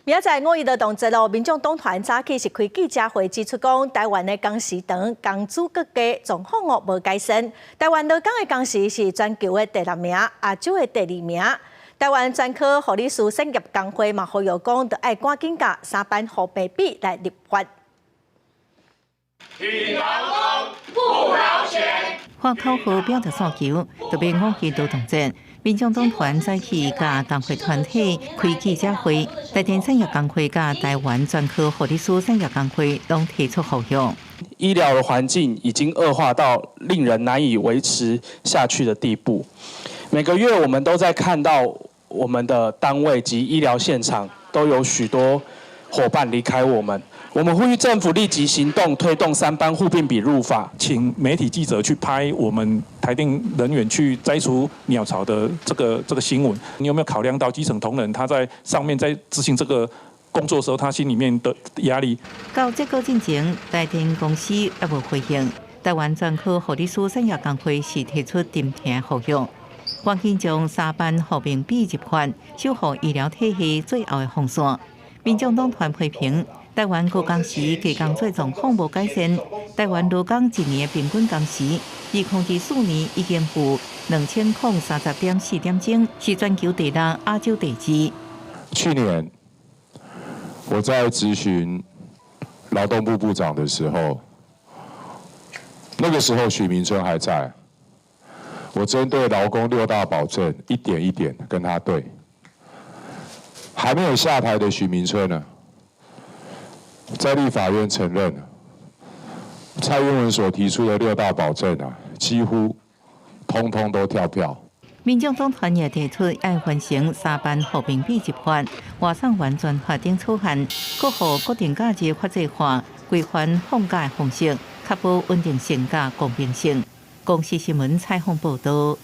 明仔載五一勞動節咯，民眾黨團早起是開記者會指出講，台灣的工時長、工資閣低，狀況哦無改善。台灣勞工的工時是全球的第六名，亞洲的第二名。台灣專科護理師產業工會嘛呼籲講，著愛趕緊共三班護病比來立法。挺勞工，不勞權。喊口號表達訴求，特別五一勞動節，民眾黨團早起佮工會團體開記者會，台電產業工會佮台灣專科護理師產業工會攏提出呼籲。醫療的環境已經惡化到令人難以維持下去的地步。每個月我們都在看到我們的單位及醫療現場都有許多夥伴離開我們。我們呼籲政府立即行動，推動三班護病比入法。請媒體記者去拍我們台電人員去摘除鳥巢的這個新聞，你有沒有考量到基層同仁他在上面在執行這個工作時候，他心裡面的壓力？到這個進前，台電公司猶無回應。台灣專科護理師產業工會是提出暫停呼籲，趕緊將三班護病比入法，守護醫療體系最後的防線。民眾黨團批評，台灣高工時低工資狀況無改善，台灣勞工一年的平均工時，2024年已經有2030.4點鐘，是全球第六，亞洲第二。去年我在質詢勞動部部長的時候，那個時候許明春還在，我針對勞工六大保證一點一點跟他對，還沒有下台的許明春呢，在立法院承認，蔡英文所提出的六大保證啊，幾乎通通都跳票。民眾黨團也提出愛完成三班護病比入法、外送員專法等草案，閣予國定假日法制化，規範放假的方式，確保穩定性佮公平性。公視新聞採訪報導。